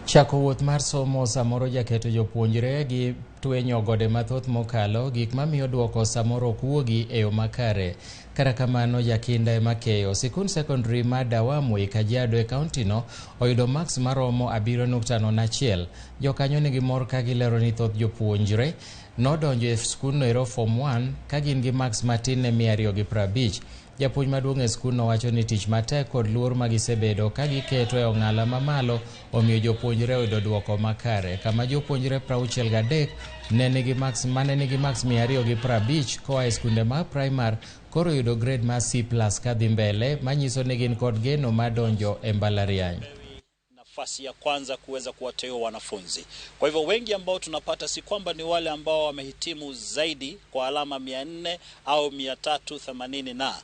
Chako wuoth mar somo samoro jaketo jopuonjre gi twenyo gode mathoth mokalo, gik mamiyo duoko samoro ok wuogi e yo makare. Kata kamano, jakinda ema keyo. Sikund sekondari ma Dawamu e Kajiado e kaontino oyudo maks maromo 7.01. Jokanyo nigi mor ka gilero ni thoth jopuonjre nodonjo e skundno ero form 1 ka gin gi maks matin ne 250. Japuonj maduong' e skundno wacho ni tich matek kod luor ma gisebedo ka giketo e ong'ala mamalo omiyo jopuonjre oyudo duoko makare. Kama jopuonjre 63 ne nigi maks mane nigi maks 250 koa e skunde mag primar koro oyudo grade mar C+ kadhi mbele manyiso ni gin kod geno mar donjo e mbalariany. Nafasi ya kwanza kuweza kuwateua wanafunzi. Kwa hivyo wengi ambao tunapata si kwamba ni wale ambao wamehitimu zaidi kwa alama 400 au 380 na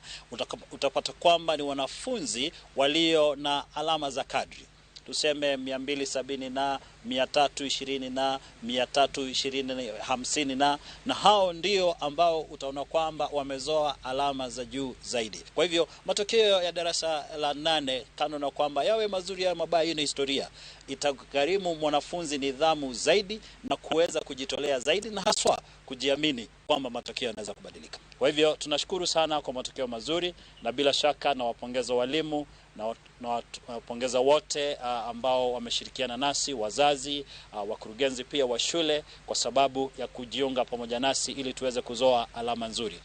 utapata kwamba ni wanafunzi walio na alama za kadri, tuseme 270 na 320 na 320 50 na hao ndio ambao utaona kwamba wamezoa alama za juu zaidi. Kwa hivyo matokeo ya darasa la 8, kando na kwamba yawe mazuri yawe mabaya, hiyo ni historia. Itagharimu mwanafunzi nidhamu zaidi na kuweza kujitolea zaidi na haswa kujiamini kwamba matokeo yanaweza kubadilika. Kwa hivyo tunashukuru sana kwa matokeo mazuri, na bila shaka nawapongeza walimu na nawapongeza wote ambao wameshirikiana nasi, wazazi, wakurugenzi pia wa shule kwa sababu ya kujiunga pamoja nasi ili tuweze kuzoa alama nzuri.